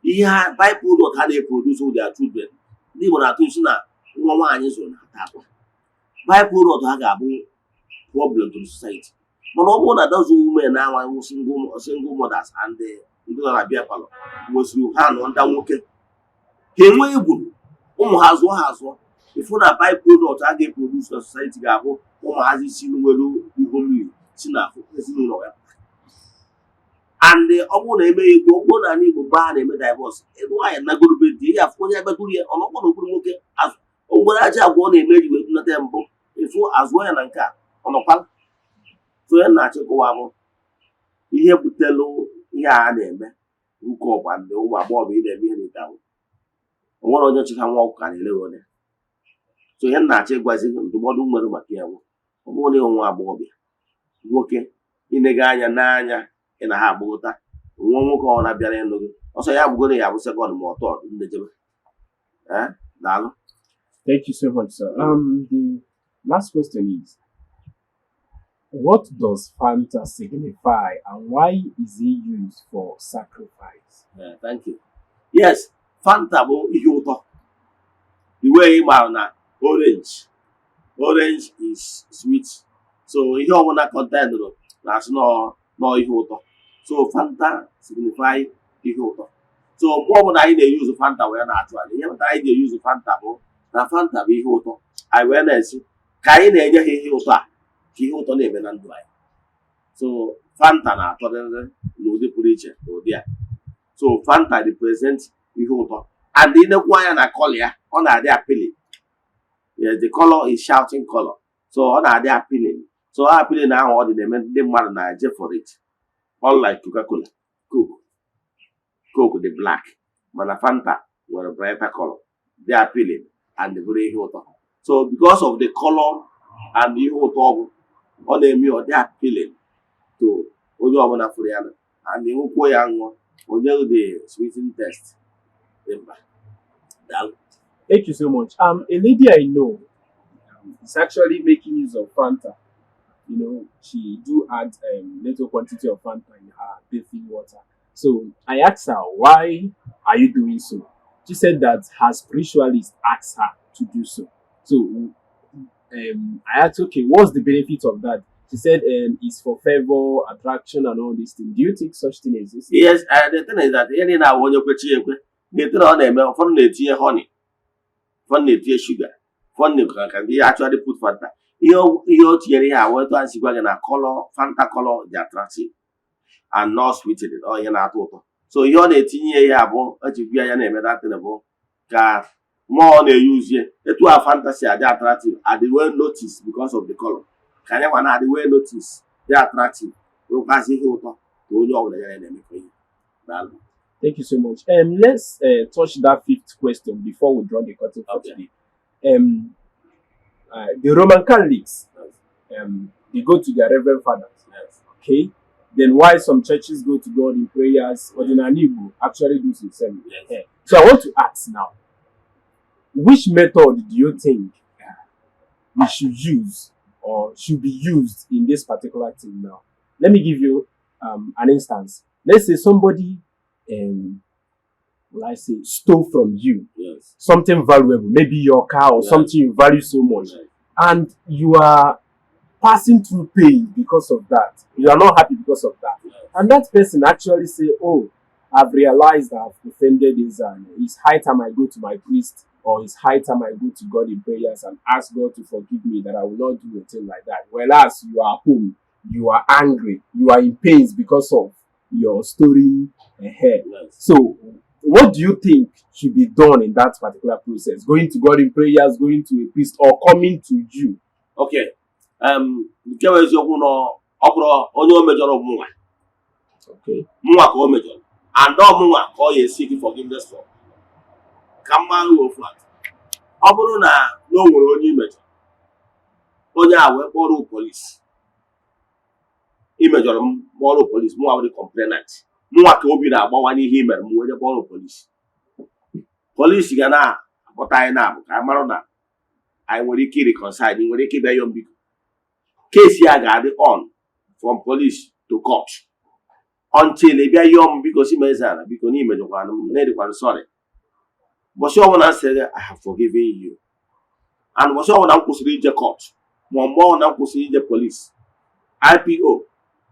ihe ha byproduct ha na-eproduce with their children, ndị Igbo na-atụ isi na nwa nwaanyị zụrụ na-ata akwa, byproduct ha ga-abụ problem to the society. Mana ọ bụrụ na those women na-anwa single mothers and ndị nọ na beer parlour nwesịrị ha nọ ndị nwoke, ha enwe egwu ụmụ ha zụọ ha azụọ, ịfụ na byproduct a ga-eproduce na society ga-abụ ụmụazị si nwere ihu mmiri si na ezinụlọ ya. And ọ bụrụ na emeghị etu, ọ bụrụ na ala Igbo mgbe a na-eme divorce, nwaanyị nagoro be di ya, afụ onye ebegoro ya ọnọkwa n'okpuru nwoke azụ o nwere aja agwa ọ na-eme eji wee dunata ya mbụ, ịfụ azụọ ya na nke a ọnọkwa. So ya na-achịkọwa bụ ihe butelu ihe a na-eme nke ọgba ndị ụmụ agbọghọ ị na-eme ihe n'ite ahụ, o nwere onye chịka nwa ọkụ ka na-ele onye. So ihe m na-achọ ịgwazi gị, ndụmọdụ m nwere maka ya bụ, ọ bụrụ na ịhụ nwa agbọghọbịa nwoke inega anya n'anya, ị na ha agbọghọta nwa nwoke ọ na-abịara ịnụ gị ọsọ ya bụgoro ya bụ second ma ọ third ndejebe. Ee, daalụ. Thank you so much, sir. The last question is, what does Fanta signify and why is it used for sacrifice? Yeah, thank you. Yes, Fanta bụ ihe ụtọ. The way ị maara na orange is sweet. So ihe ọbụla contain na-asị nọ nọ ihe ụtọ. So Fanta signify ihe ụtọ. So mgbe ọbụla anyị na-eyuzu Fanta wee na-achụ aja, ihe pụtara anyị ga-eyuzu Fanta bụ na Fanta bụ ihe ụtọ. Anyị wee na-esi ka anyị na-enye ha ihe ụtọ a, ka ihe ụtọ na-eme na ndụ anyị. So Fanta na-atọrịrị n'ụdị pụrụ iche n'ụdị a. So Fanta represent ihe ụtọ, and inekwu anya na color ya, ọ na-adị appealing. Yes, the color is shouting color, so ọ na-adị appealing. So appealing ahụ ọ dị na-eme ndị mmadụ na-eje for it, unlike Coca-Cola. Coke dị black, mana Fanta nwere brighter color, dị appealing and bụrụ ihe ụtọ. So because of the color and ihe ụtọ ọ bụ, ọ na-eme ọ dị appealing to onye ọbụla fụrụ ya, and ịṅụkwuo ya ṅụọ onye the sweetening taste dị mkpa. Daalụ. Thank you so much. A lady I know is actually making use of Fanta. She do add little quantity of Fanta in her bathing water. So I asked her, "Why are you doing so?" She said that her spiritualist asked her to do so. So I asked, okay, what's the benefit of that? She said it's for favor, attraction, and all these things. Do you think such thing exists? Yes, the thing is that ihe niile ahụ onye kwechi ekwe. The thing ọ na-eme, ụfọdụ na-etinye honey, ụfọdụ na-etinye sugar, ụfọdụ na ka ndị actually put Fanta. Ihe o tinyere ihe a wee tụ asị gwa gị na color Fanta, color dị attractive and not sweetening, ọ ihe na-atọ ụtọ. So ihe ọ na-etinye ya bụ eji gwa ya na-eme that thing bụ ka mmụọ ọ na-eyuzie etu a Fanta si adị attractive, adị well notice because of the color, ka anyị nwa na-adị well notice, dị attractive, nwekwazị ihe ụtọ ka onye ọbụla ya na-emekọ ihe. Daalụ. Thank you so much. Let's touch that fifth question before we draw the curtain for today. The Roman Catholics, they go to their reverend fathers. Okay. Then why some churches go to God in prayers, Odinani Igbo actually do the same. Yes. So I want to ask now, which method do you think we should use or should be used in this particular thing now? Let me give you an instance. Let's say somebody, will I say, stole from you something valuable, maybe your car or something you value so much, and you are passing through pain because of that. You are not happy because of that. And that person actually say, "Oh, I've realized that I've offended this, and it's high time I go to my priest, or it's high time I go to God in prayers and ask God to forgive me, that I will not do a thing like that." Whereas you are home, you are angry, you are in pains because of your story ahead. So, what do you think should be done in that particular process? Going to God in prayers, going to a priest, or coming to you? Okay. Nke bụ eziokwu na ọ bụrụ onye o mejọrọ, mụnwa, mụnwa ka o mejọrọ, and ọ mụnwa ka ọ ya esi gị forgiveness for. Ka mma ofu atụ, ọ bụrụ na o nwere onye imejọrọ, onye a wee kpọrọ polisi, imejọrọ m, kpọrọ polisi, mụnwa bụ complainant, mụnwa ka obi na-agbawa n'ihe i mere m, wee je kpọrọ polisi. Polisi ga na-akpọta anyị na-abụ ka anyị mara na anyị nwere ike reconcile, nwere ike ịbịa yọọ biko. Case ya ga-adị on from police to court until ị bịa yọọ m biko, si m eze ala biko na imejọkwanụ m, na ịdịkwanụ sorry. Ụbọchị ọbụla m sịrị I have forgiven you, and ụbọchị ọbụla m kwụsịrị ije court, ma mgbe ọbụla m kwụsịrị ije police, IPO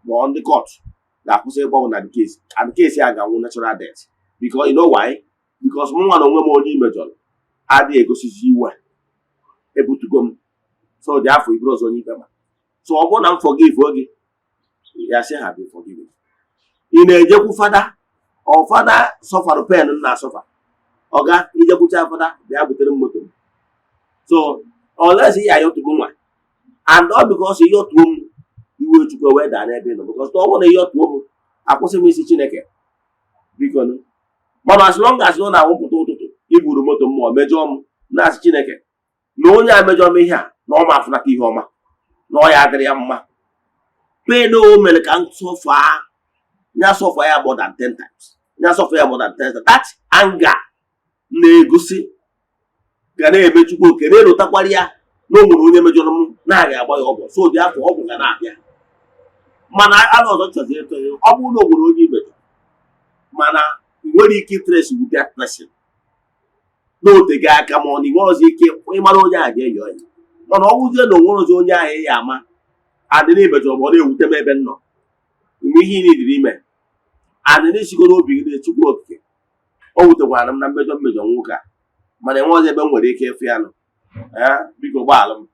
ma ọ ndị court ga-akwụsị ịgbanwe na the case, and case ya ga-anwụ natural death. Because you know why? Because mụ nwa na onwe m onye imejọrọ adịghị egosizi iwe, ebutugo m. So dị afọ iburu ọzọ onye ikpe ma. So ọ bụrụ na m forgive oge ya sị ha been forgiven, ị na-ejekwu fada, ọ fada sufferụ pain m na-asuffer, ọga ijekwucha fada bịa butere m moto m. So unless ya ayọtugo nwa, and ọ because ịyọtuo m, iwe Chukwu wee daa n'ebe ị nọ, because ọ bụrụ na ịyọtuo m, akwụsị m isi Chineke biko nụ. Mana as long as ọ na-awụpụta ụtụtụ iburu moto m ma ọ mejọọ m, na-asị Chineke na onye a mejọọ m ihe a, na ọ ma afụnata ihe ọma, na ọ ya adịrị ya mma. Pain o mere ka m suffer ya, suffer ya more than 10 times, ya suffer ya more than 10 times. That anger na-egosi ga na-eme Chukwu oke na-elotakwara ya na o nwere onye mejọrọ m na-aga agba ya ọgwụ. So dị afọ ọgwụ ga na-abịa. Mana ala ọzọ chọziri ịtụ ya, ọ bụrụ na o nwere onye imejọ, mana ị nwere ike trace with that person n'oteghị aka, ma ọ na ị nwere ọzọ ike ịmara onye ahụ ga-eyi ọya, mana ọ bụzie na o nwere ọzọ onye ahụ ya ama adị na-emejọ, ma ọ na-ewute m ebe m nọ ime ihe ị nidiri ime adị na-esigoro obi gị na-echukwu okike, o wutekwara m na mmejọ mmejọ nwoke a, mana enwe ọzọ ebe m nwere ike ịfụ ya nụ. Ee, biko gbaalụ m.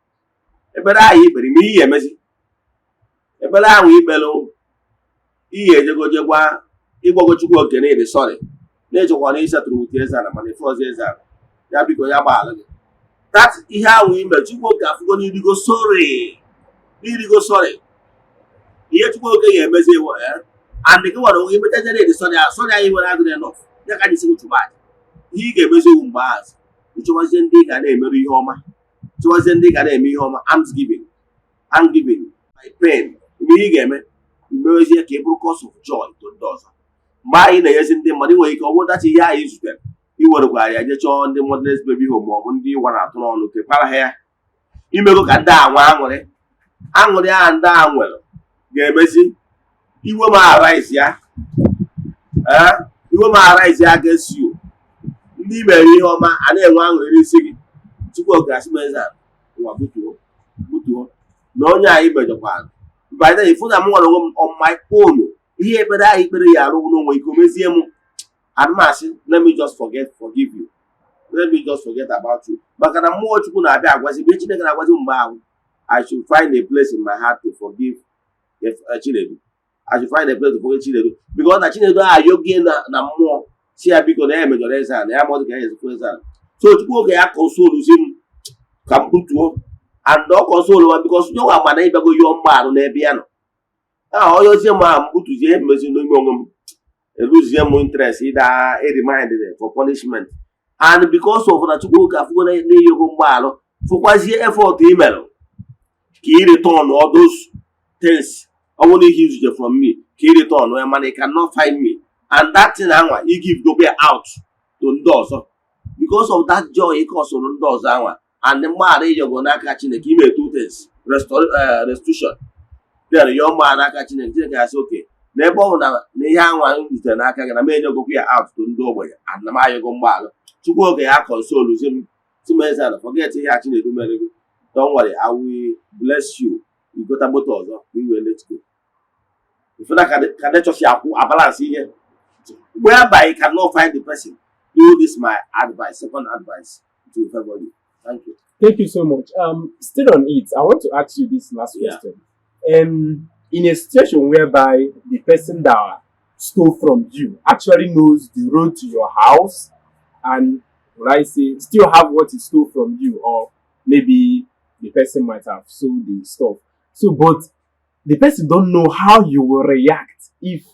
Ekpere ahụ ikpere ime ihe emezi, ekpere ahụ ikpere ihe ejego gwa ịgwago Chukwu oke na ịdị sorry, na-echekwa na ịsetụrụ wute eze ala, mana ife ọzọ eze ala ya biko ya gbaalụ gị. That ihe ahụ ime, Chukwu oke afụgo n'irigo sorry, n'irigo sorry. Ihe Chukwu oke ga-emezi ewu and gị nwere onwe imechachara ịdị sorry ahụ, sorry anyị nwere adịrị enough ya ka anyị si chụba aja. Ihe ị ga-emezi ewu mgbe ahụ, ịchọwazie ndị ị ga na-emerụ ihe ọma, chọwazie ndị ị ga na-eme ihe ọma, almsgiving, almsgiving my pain. Ime ihe ị ga-eme, imewezie ka ị bụrụ cause of joy to ndị ọzọ. Mgbe anyị na-enyezi ndị mmadụ, ị nwere ike ọ bụrụ dachi ihe anyị zutere, iwerekwara ya jee chọọ ndị motherless baby home ma ọ bụ ndị ịwa na-atụ n'ọnụ, kekwara ha ya, imego ka ndị a nwe aṅụrị. Aṅụrị ahụ ndị a nwere ga-emezi iwe m arise ya. Ee, iwe m arise ya ga-esi ndị mere ihe ọma a na-enwe aṅụrị n'isi gị. Chukwu Okike asị m, "Eze a, ụwa, butuo, butuo na onye anyị mejọkwara." By then, ifu na m nwere onwe m on my own. Ihe ekpere ahụ ikpere ya arụ n'onwe ike omezie m anụmasị, let me just forget, forgive you, let me just forget about you, maka na mmụọ Chukwu na-abịa agwazi mgbe Chineke na-agwazi m mgbe ahụ, I should find a place in my heart to forgive Chinedu. I should find a place to forgive Chinedu because na Chinedu ayọgie na mmụọ si ya biko na ya emejọrọ eze a na ya mọdụ ka ya ezikwa eze a. So Chukwu oge ya console m ka m butuo and ọ console m because nyenwa mana ịbịago yọọ mgbaghara n'ebe ya nọ ahụ onye m ahụ m butuzie emezi n'ime onwe m, eluzie m interest ịda remind for punishment. And because of na Chukwu oge afụgo na-eyogo mgbaghara, fụkwazie effort imelụ ka ị return all those things ọ bụrụ ihe izuje from me ka ị return ya, mana you cannot find me and that thing anwa you give go out to ndị ọzọ because of that joy ị kọsụrụ ndị ọzọ anwa and mgbaghara ịyọgo n'aka Chineke ime two things: restitution, then yọọ mgbaghara n'aka Chineke. Chineke asị oke na ebe ọ bụ na ihe anwa m zutere n'aka gị na m enyegokwa ya out to ndị ogbenye and na m ayọgo mgbaghara. Chukwu oge ya console m si m, "Eze, forget ihe a Chinedu mere gị. Don't worry, I will bless you." Igota moto ọzọ ka i wee let go. Ifena ka nature si akwụ abalance ihe whereby you cannot find the person. Do this my advice, second advice, to favor you. Thank you. Thank you so much. Still on it, I want to ask you this last question. In a situation whereby the person that stole from you actually knows the road to your house and, will I say, still have what he stole from you, or maybe the person might have sold the stuff. So, but the person don't know how you will react if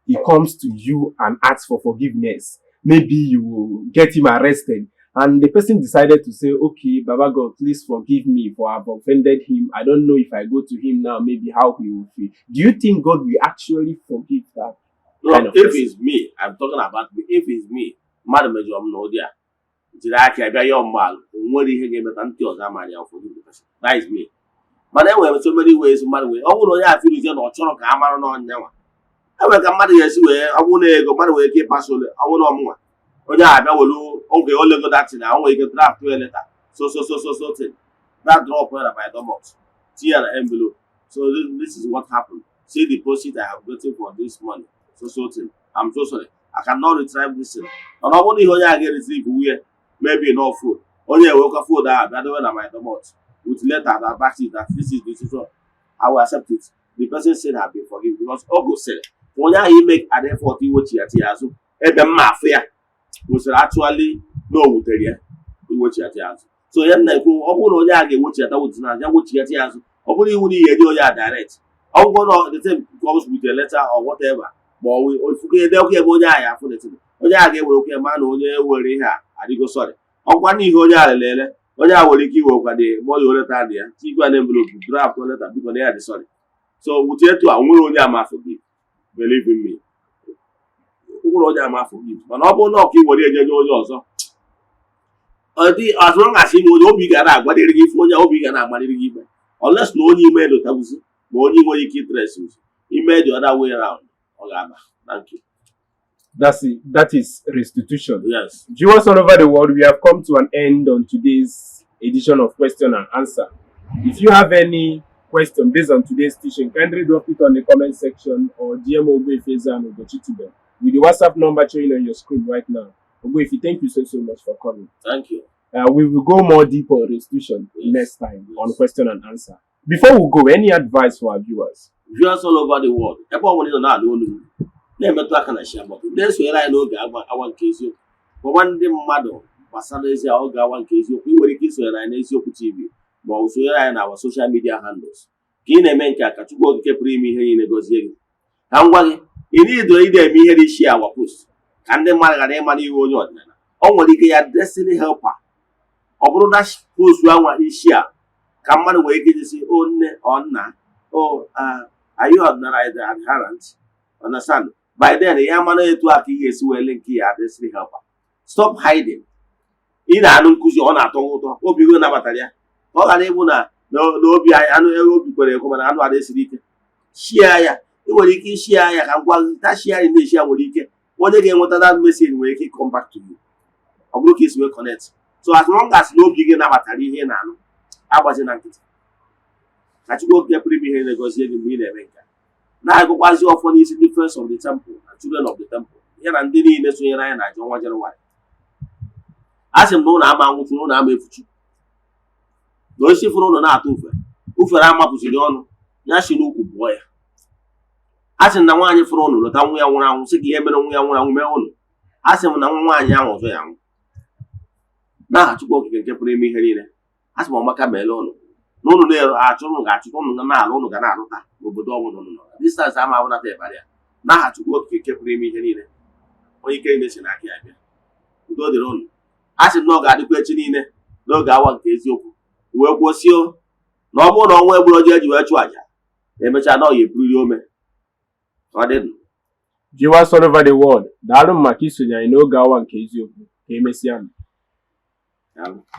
he comes to you and asks for forgiveness. Maybe you will get him arrested. And the person decided to say, "Okay, Baba God, please forgive me for I've offended him. I don't know if I go to him now, maybe how he will feel." Do you think God will actually forgive that No, kind of if person? it's me, I'm talking about me. If it's me, mmadụ mejọrọ m n'ụdị a jiri aka bịa yọọ mgbalụ, o nwere ihe ga-emeta ntị ọzọ amaghị ya, forgive the person. That is me. Mana enwere so many ways mmadụ wee ọ bụrụ na onye a firuzie na ọ chọrọ ka a mara n'ọnya nwa, enwere ka mmadụ ga-esi wee ọ bụrụ na ego mmadụ nwere ike ịpasa ole ọ bụrụ na ọmụnwa onye a abịa were oge olego datin na o nwere ike draft a letter, so so so so so thing that drop ya na my doormat, tinye ya na envelope. So this is what happened. See the proceed I have gotten for this money, so so thing. I'm so sorry, I cannot retrieve this thing. Mana ọ bụrụ na ihe onye a ga-retrieve wuye, maybe no phone, onye ewekwa phone ahụ bịa dowe na my doormat with letter that backs it that this is the situation, I will accept it. The person said have been forgiven because o gosiri ka onye ahụ ime an effort iwechighata ya azụ ebe mma afụ ya gosiri actually na o wutere ya iwechighata ya azụ. So ya na-ekwu, ọ bụrụ na onye a ga-ewechighata wutere na ya wechighata ya azụ, ọ bụrụ iwu na ihe nye onye a direct, ọ bụrụ na the thing comes with a letter or whatever, ma ọ bụ ofuke ede okwu ebe onye ahụ ya afụ the thing, onye a ga-ewere okwu ya ma na onye were ihe a adịgo sorry. Ọkwa n'ihe onye a lele, onye a nwere ike iwekwa dị money o leta dị ya tikwa na envelope, draft letter, biko na ya dị sorry. So wute etu a nwere onye ama forgive. Believe in me, nwere onye ama forgive. Mana ọ bụrụ na ọka i were enye nye onye ọzọ, ọ dị as long as ime onye obi ga na-agbalịrị gị ife onye obi ga na-agbalịrị gị ikpe, unless na onye ime dotabuzi ma onye nwere ike itres ime the other way round, ọ ga-aba. Thank you. That's it. That is restitution. Yes. Viewers all over the world, we have come to an end on today's edition of Question and Answer. If you have any question based on today's teaching, kindly drop it on the comment section or DM Ogbuefi Eze-Ana Ugochitubelu with the WhatsApp number showing on your screen right now. Ogbuefi, thank you so, so much for coming. Thank you. We will go more deep on restitution next time on Question and Answer. Before we go, any advice for our viewers? Viewers all over the world, ebe ọ bụla ị nọ na-alụ olu m, na-emetụ aka na share button, na-esonyere anyị n'oge awa nke eziokwu. Gwakwa ndị mmadụ gbasara ezi oge awa nke eziokwu. Ị nwere ike isonyere anyị n'Eziokwu TV ma ọ bụ sonyere anyị na our social media handles. Ka ị na-eme nke a, ka Chukwu Okike pụrụ ime ihe niile gọzie gị. Ka m gwa gị, ị nido ị na-eme ihe dị share our post ka ndị mmadụ ghara ịma n'ihu onye ọdịnala. Ọ nwere ike ya destiny helper, ọ bụrụ na post anwa isi a ka mmadụ nwere ike iji sị, "O nne, ọ nna, o are you ọdịnala adherent?" Understand? By then ya mara etu a ka ị ga-esi wee link ya destiny helper. Stop hiding. Ị na-anụ nkụzi, ọ na-atọ gị ụtọ, obi gị nabatara ya, ka ọ ghara ịbụ na obi anyị anụ obi kwere ekwe mana anụ adị siri ike. Share ya. Ị nwere ike ishare ya ka m gwa gị ta share na-eshi ya nwere ike onye ga-enweta that message nwere ike come back to you, ọ bụrụ ka isi wee connect. So as long as na obi gị nabatara ihe ị na-anụ, agbazi na nkịtị. Ka Chukwu Okike pụrụ ime ihe na-egozie gị mgbe ị na-eme nke a. Na-agụkwazi ọfọ n'isi ndị Friends of the Temple na Children of the Temple, ya na ndị niile sonyere anyị na aja ọnwa Jenụwarị. A sị m na ụlọ ama anwụchu na ụlọ ama efuchu, na osisi fụrụ ụlọ na-atụ ufere, ufere amapụziri ọnụ ya si n'ukwu bụọ ya. A sị m na nwaanyị fụrụ ụnụ lọta nwa ya nwụrụ anwụ, sị ka ihe mere nwa ya nwụrụ anwụ mee ụnụ. A sị m na nwa nwaanyị ahụ ọzọ ya nwụ. N'aha Chukwu Okike nke pụrụ ime ihe niile, a sị m ọmaka meele ụnụ na ụnụ na-achụ, ụnụ ga-achụta, ụnụ ga na-alụ, ụnụ ga na-alụta n'obodo ọbụla ụnụ nọ. Distance ama abụnata ịbarị ya. N'aha Chukwu Okike nke pụrụ ime ihe niile, onye ike niile si n'aka ya bịa, udo dịrị ụnụ. A sị m na ọ ga-adịkwa echi niile n'oge awa nke eziokwu. Wee kwụsịo na ọ bụrụ na ọnwa egburu oji eji wee chụọ àjà, emechaa na ọ ya eburiri ome ka ọ dị ndụ. Viewers all over the world, daalụ maka isonye anyị n'oge awa nke eziokwu. Ka emesịa. Daalụ.